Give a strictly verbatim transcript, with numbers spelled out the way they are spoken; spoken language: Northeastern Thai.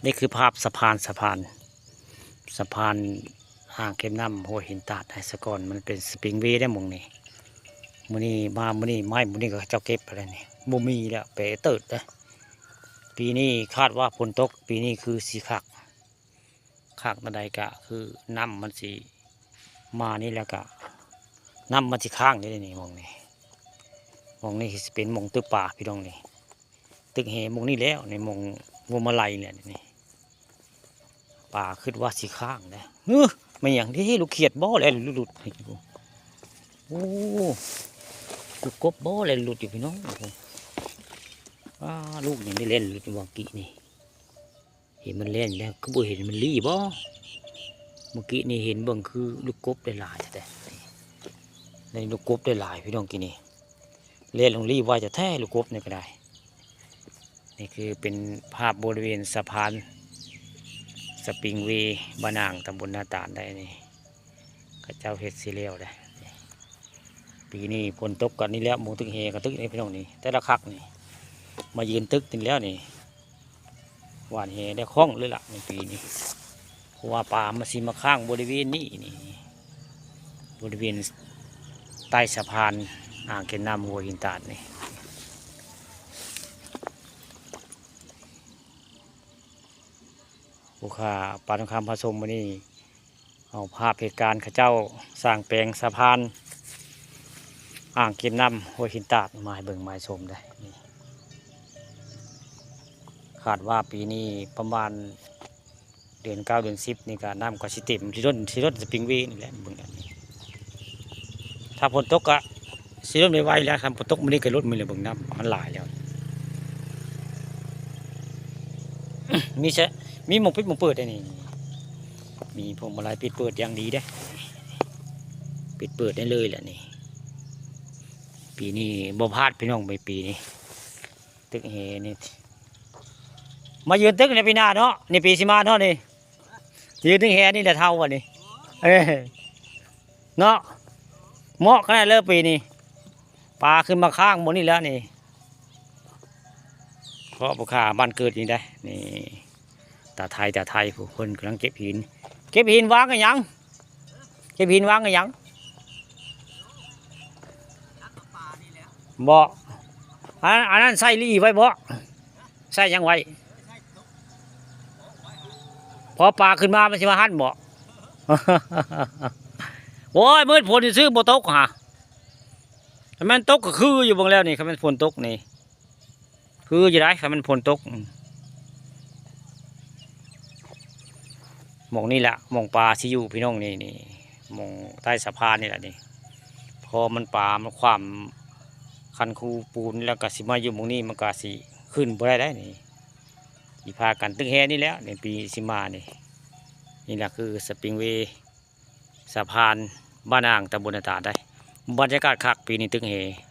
นี่คือภาพสะพาน สะพาน สะพานอ่างเก็บน้ำห้วยหินตาด แต่ก่อนมันเป็นสปริงเวย์ได้หม่องนี้ มื้อนี้มา มื้อนี้ไม้ มื้อนี้ก็เจ้าเก็บไปแล้วนี่ บ่มีแล้ว เป๋เติดเลย ปีนี้คาดว่าฝนตก ปีนี้คือสิคัก คักแนวใดก็คือน้ำมันสิมานี่แล้วก็ น้ำมันสิค้างนี่ นี่หม่องนี้ หม่องนี้สิเป็นหม่องตึกปลาพี่น้องนี่ ตึกแหหม่องนี้แล้ว ในหม่องงมมาลัยเนี่ยนี่ ปลาคิดว่าสิค้างนะ เฮ้อ แม่นหยังเด้ ลูกเขียดบ่แล่นหลุดๆ โอ้ ลูกกบบ่แล่นหลุดอยู่พี่น้อง อ้า ลูกหยังได้แล่นหลุดอยู่เมื่อกี้นี่ เห็นมันแล่นแล้ว คือบ่เห็นมันลี้บ่ เมื่อกี้นี่เห็นเบิ่งคือลูกกบได้หลายแท้ๆ ในลูกกบได้หลายพี่น้องกี้นี่ แล่นลงลี้ไวแท้ๆ ลูกกบนี่ก็ได้ นี่คือเป็นภาพบริเวณสะพานสปริงเวย์บ้านอ่าง ตำบลนาตาลได้นี่ เขาเจ้าเฮ็ดสิแล้วเด้ ปีนี้ฝนตกกันนี่แล้ว หม่องตึกแหกับตึกนี่พี่น้องนี่ แต่ละคักนี่ มายืนตึกนี่แล้วนี่ หว่านแหได้คล่องเลยล่ะในปีนี้ เพราะว่าปลามันสิมาค้างบริเวณนี้นี่ บริเวณใต้สะพานอ่างเก็บน้ำห้วยหินตาดนี่ ผู้ข้าปานคำพระสมมื้อนี้ เอาภาพเหตุการณ์เขาเจ้าสร้างแปลงสะพานอ่างเก็บน้ำห้วยหินตาดมาให้เบิ่งมาให้ชมได้นี่ คาดว่าปีนี้ประมาณเดือนเก้า เดือนสิบนี่ก็น้ำก็สิเต็ม สิล้น สิล้นสปริงเวย์นี่แหละ เบิ่งอันนี้ ถ้าฝนตกก็สิล้นไวๆ แล้ว ถ้าฝนตกมื้อนี้ก็ล้นมื้อนี้ เบิ่งน้ำมันหลายแล้ว มีซะ มีหม่องปิดหม่องเปิดได้นี่ มีพวงมาลัยปิดเปิดอย่างดีเด้ ปิดเปิดได้เลยแหละนี่ ปีนี้บ่พลาดพี่น้อง ไปปีนี้ ตึกแหนี่ มายืนตึกในปีหน้าเนาะ นี่ปีสิมาเนาะนี่ ยืนตึกแหนี่แหละเท่าวันนี้ เออ เนาะ เหมาะขนาดเลยปีนี้ ปลาขึ้นมาค้างหมดนี่แล้วนี่ เพราะผู้ข้าบ้านเกิดนี่ได้ นี่ ตาไทย ตาไทย ผู้คนกำลังเก็บหิน เก็บหินวางกันหยัง เก็บหินวางกันหยัง บ่ อัน อันนั้นใส่ลี่ไว้บ่ ใส่หยังไว้ พอปลาขึ้นมามันสิมาหั่นบ่ โอ้ย มืดฝนซื่อๆ บ่ตกหา ถ้ามันตกก็คืออยู่เบิ่งแล้วนี่ ถ้ามันฝนตกนี่ คืออยู่ได้ ถ้ามันฝนตก อืม หม่องนี่แหละ หม่องปลาสิอยู่พี่น้องนี่ นี่ หม่องใต้สะพานนี่แหละนี่ พอมันปลามันความคันคูปูนแล้วก็สิมาอยู่หม่องนี้ มันก็สิขึ้นบ่ได้ได้นี่ สิพากันตึกแหนี่แหละ ในปีสิมานี่ นี่แหละคือสปริงเวย์ สะพานบ้านอ่าง ตำบลนาตาลได้ บรรยากาศคักปีนี้ตึกแห